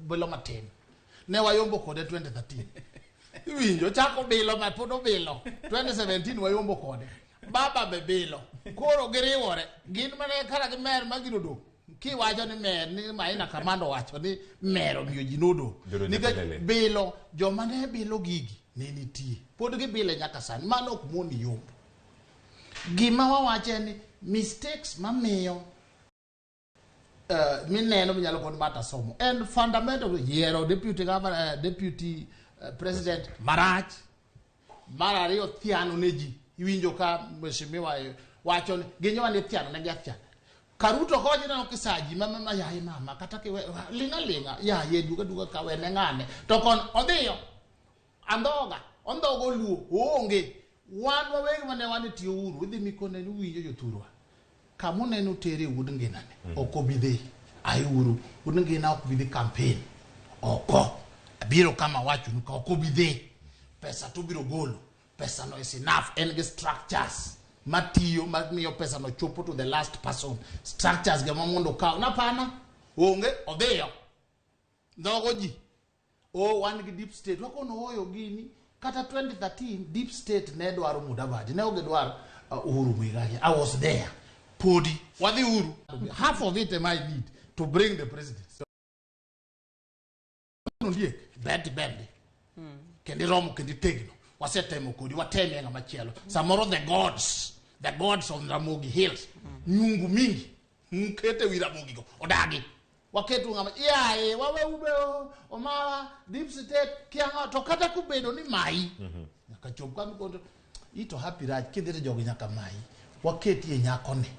bilo matin. Ne wayombo kode 2013. Iwinjo chako bilo ma pod obilo. 2017 wayombo kode. Baba be bilo. Koro giriwore. Gin mana kara gi mer ma gino dong'. Kiwacho ni mer ni Maina Kamando wacho ni mer omiyo ji nodong'. Joro Nikech nyaka lele. bilo joma ne bilo gigi ne nitie. Pod gibile nyaka sani. Mano ok moni yombo. Gima wawacho en ni mistakes mamiyo mineno minyalo koni mata somo en fundamental yiero deputy governor, deputy president marach mar ariyo thiano ne ji iwinjo ka mheshimiwa wacho ni ginyowa ni thiano ne gi athiana karuto kowacho neno kisaji ma ma yaye mama kata kiwe ling'a ling'a yaye duga duga ka wene ng'ane to kon odhiyo andhoga ondhogo luo oonge wan wawegi mane wan e tiyo uru idhi mikone ni uwinjo jothurwa kamuneno tere wuod nginane ok obi dhi aiuru wuod ngina ok bi dhi campaign oko abiro kama wachonu ka ok obi dhi pesa to obiro golo pesa no is enough en gi structures matiyo mamiyo pesa no chopo to the last person structures ga ma mondo okaw napana onge odhiyo dhogo ji o wan gi deep state wakono oyo gini kata 2013 deep state ne dwaro Mudavadi ne ok gidwar Uhuru Muigai I was there podi wadhi uru half of it am I need to bring the president so, ondiek bed bendi kendo iromo kendo itegno wasetemo kodi watemie ng'ama chielo samoro the gods of Ramogi Hills nyungu mingi mukete wi Ramogi go odagi waketu ng'ama yaye wawe ube o omawa deep state kiang'o to kata kubedo ni mai nyaka chop kama ikondo ito happy rach kidhi to jogi nyaka mai waketie nyakoni.